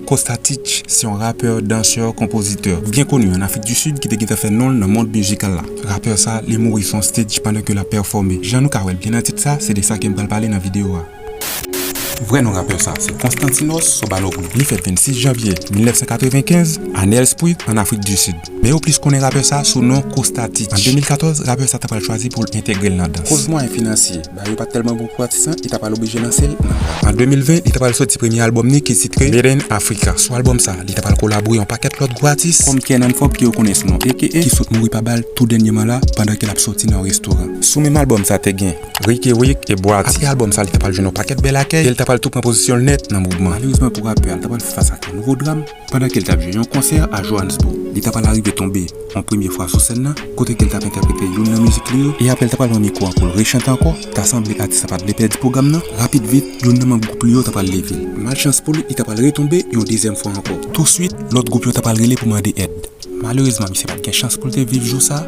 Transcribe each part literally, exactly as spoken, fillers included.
Kosta Titch se yon rapè, dansè, konpozitè byen koni ann Afrik di Sid ki te gentan fè non l nan mond mizikal la. Rapè sa, li mouri sou yon stage pandan ke l ap pèfòme. Jan nou ka wè l byen nan tit sa, se de sa ke m pral pale nan videyo a. Vrè non rapè sa se Konstantinos Sobaloglu. Li fèt vennsis janvye mil nèf san katrevenkenz a Nelspruit, ann Afrik di Sid. Men yo plis konnen rapè sa sou non Kosta Titch. An de mil katòz, rapè sa ta pral chwazi pou l entegre l nan dans. Koz mwayen finansye ba yo pa t tèlman bon pou atis lan, li ta pral oblije lanse l nan rap. An de mil ven, li ta pral soti premye albòm ni ki titre Made in Africa. Sou albòm sa, li ta pral kolabore yon pakèt lòt gwo atis, kòm Kiernan Forbes ke yo konnen sou non A K A, ki sot mouri pa bal tou dènyèman la pandan ke l ap soti nan yon restoran. Sou menm albòm sa te gen Riky Rick e Boaty. Apre albòm sa, li ta pral jwenn yon pakèt bèl akèy e l ta pral tou pran pozisyon l nèt nan mouvman. Malerezman pou rapè a, l ta pral fè fas ak yon nouvo dram pandan ke l t ap jwe yon konsè a Johannesburg. Li ta pral arive tonbe yon premye fwa sou sèn nan, kote ke l t ap entèprete youn nan mizik li yo, e apre l ta pral pran mikwo a pou l rechante ankò. Ta sanble atis la pa t vle pèdi pwogram nan. Rapid vit, youn nan manm gwoup li yo ta pral leve l. Malchans pou li, li ta pral retonbe yon dezyèm fwa ankò. Touswit, lòt gwoup yo ta pral rele pou mande èd. Malerezman, misye pa t gen chans pou l te viv jou sa,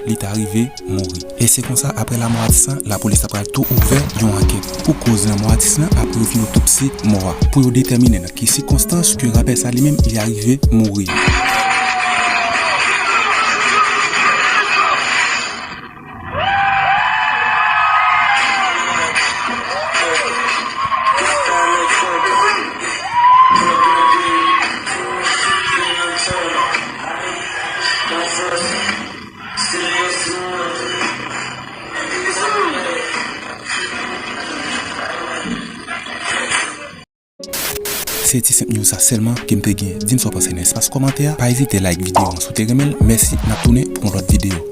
li ta rive mouri. E se konsa, apre lanmò atis lan, lapolis ta pral tou ouvè yon ankèt pou koz lanmò atis lan apre yo fin otopsi mò a, pou yo detèmine nan ki sikonstans ke rapè sa li menm li arive mouri. Se ti senp news sa sèlman ke m te gen. Di m sa w panse nan espas kòmantè a. Pa ezite like videyo an si w te renmen l. Mèsi, n ap tounen pou yon lòt videyo.